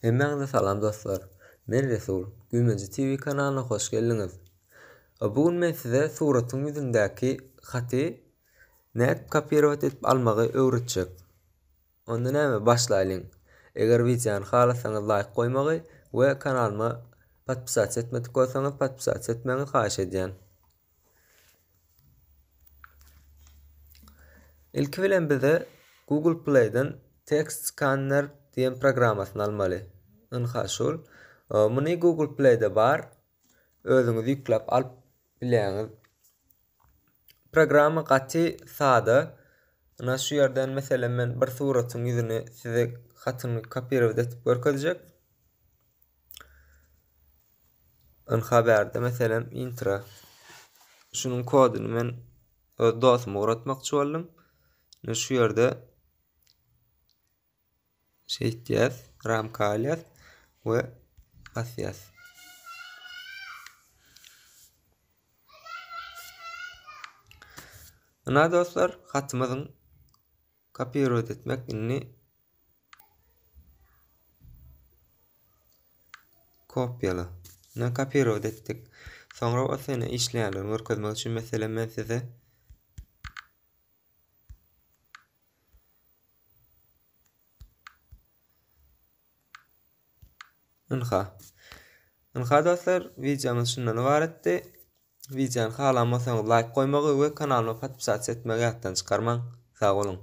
Hemmäňize salam dostlar. Men Resul. Güýmenje TV kanalyna hoş geldiňiz. Bu gün men size suratyň ýüzündäki haty nädip kopirowat edip almagy öwretjek. Onda näme başlaýlyň. Eger wideony halasaňyz laýk goýmagy we kanalyma podpisasiýa etmedik bolsaňyz podpisasiýa etmegiňizi haýyş edýän. Ilki bilen bize Google Play-den Text Scanner diýen programmasyny almaly. Ynha şul. Muny Google Play-de bar. Özüňiz ýükläp alyp bilýäňiz. Programma gaty sada. Ynha şu ýerden meselem men bir suratyň ýüzüni size hatyny kopirowat edip görkezjek. Ynha bärde meselem intro. Şunuň koduny men öz dostuma ugratmakçy boldum. Ine şu ýerde Şeýtýäs, ramka alýas we basýas. Ynha dostlar, hatymyzyň kopirowat etmek indi kopýala. Ine kopirowat etdik. Soňra bolsa ine işleýänligini görkezmek üçin meselem men size Ynha. Ynha dostlar, wideomyz şundan ybaratdy. Wideony halan bolsaňyz laýk goýmagy we kanalyma podpisasiýa etmegi ýatdan çykarmaň. Sag boluň.